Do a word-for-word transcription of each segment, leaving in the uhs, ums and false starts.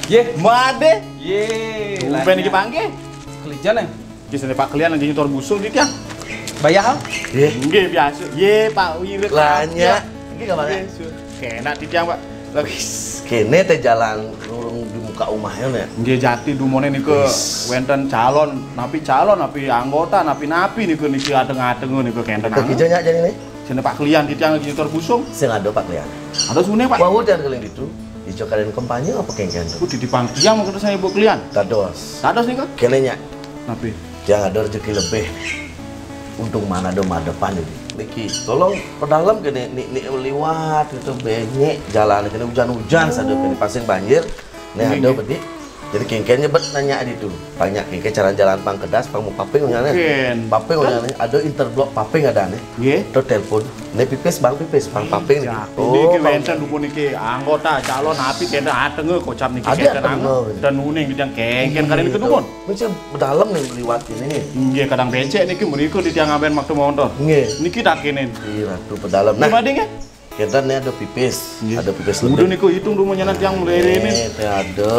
Yé, madé. Yé, tumben iki panggih. Kelijan, eh? Iki sene Pak Klian lagi nyetor busung iki, ya. Bayah, ah? Yé. Nggih, biasa. Yé, Pak Wira. Lanya. Iki kabar, ya? Nggih, su-, kenak titiang, Pak. Lagi kéné té jalan lurung di muka omahé, ya. Nggih, jati dumone niku wénten calon, napi calon, napi anggota, napi-napi niku, niki adeng-adeng niku kénten. Kok ijo nyak jane né? Sene Pak Klian titiang lagi nyetor busung. Sing ada Pak Klian. Ada sune, Pak. Wau dan keling ditu. Ijo kalian kampanye apa kéngkén to? Ku di dipang tiang maksud saya, Bu Klian. Dados. Dados niku? Kéné nyak. Napi? Tiang ada rezeki lebih. Untung mana ada madepan ini. Niki, tolong pedalem kéné, ni, ni liwat gitu, benyek jalan kéné, hujan-hujan sada kéné, pasing banjir. Nih, ada bedik. Jadi kéngkén nyebet nanya ditu. Tanya kéngkén cara jalan pang kedas, pang mau paping, unyane. Paping, unyane. Ada interblok paping ada nih. Nggih. Terus telepon. Nih pipis, Bang, pipis, Bang, paping nih. Ya, oh, ini ki wénten dumun iki anggota calon napi kénten ateng kocap niki kénten anget. Dan uning yang kéngkén kali niku dumun. Mesti pedalem nih liwat ini nih. Nggih, kadang becek niki mriku di tiang amben waktu montor. Nggih. Niki tak kéné. Iya, tuh pedalem. Nah, gimana ya? Kita nih ada pipis, ada pipis lebih. Udah niku hitung dulu nyanan tiang mulai ini. Nih, teh ada.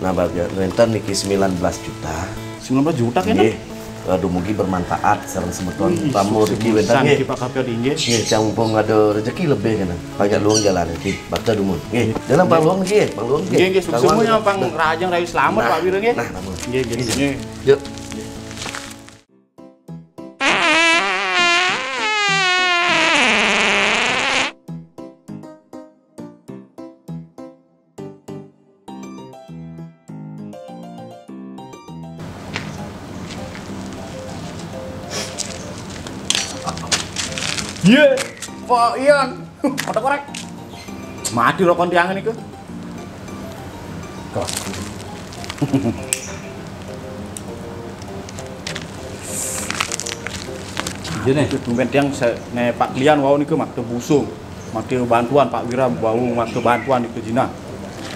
Nah, bagian rentan niki sembilan belas juta. Sembilan belas juta kan? Nggih. Aduh, mugi bermanfaat sareng semeton. Wih, tamu rezeki wénten nggih. Pak Kapil inggih. Nggih, tiang mumpung ada rezeki lebih kan. Banyak luang jalan iki. Bakta dumun. Nggih. Dalam Pak Luang nggih, Pak Luang nggih. Nggih, nggih, sukses semuanya, Pang Rajang Rayu Selamat, Pak Wira nggih. Nah, namun. Nggih, nggih, nggih. Yuk. Yé, Pak Ian. Kotak korek. Mati rokon tiangan itu. Iya nih. Tumben tiang se-, ne Pak Klian wau niku makte busung. Makte bantuan Pak Wira wau makte bantuan niku jinah.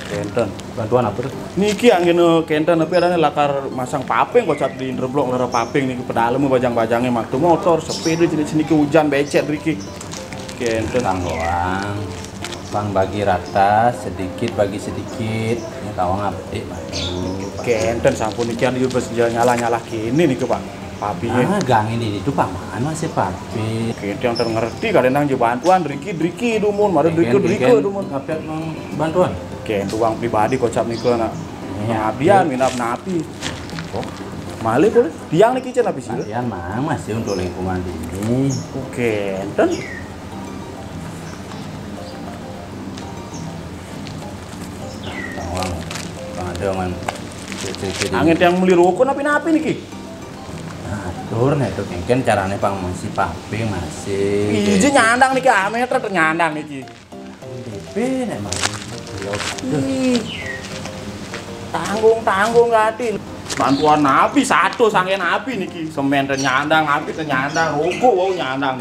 Kénten. Bantuan apa tuh? Niki anggene kénten tapi adane lakar masang paping kocap di interblok lara paping niki pedalem bajang-bajange makte motor, sepeda jenis niki hujan becek niki. Kénten. Tanggoang. Pang bagi rata, sedikit bagi sedikit. Ini tawang abdi maju. Kénten sampun niki anu wis nyalah-nyalah kene niku, Pak. Papinya. Ah, gang ini itu paman masih papi. Kénten yang ngerti kadang nang bantuan driki driki dumun, mari driki driki dumun. Tapi mang bantuan. Kénten uang pribadi kocap niku nak. Iya. Pengabdian minap napi. Oh, malih boleh. Tiang niki cenah napi sih? Iya, mang masih untuk lingkungan ini. Oke, enten. Tawang, ada man. Angin tiang meli rokok napi-napi niki? Nah, atur nih tuh, mungkin caranya pang masih paping masih. Iji nyandang niki, ameter nyandang niki. Pipin emang. Ih. Tanggung-tanggung gati. Bantuan napi satu sanggen napi niki? Semen teh nyandang, napi teh nyandang, rokok wau nyandang.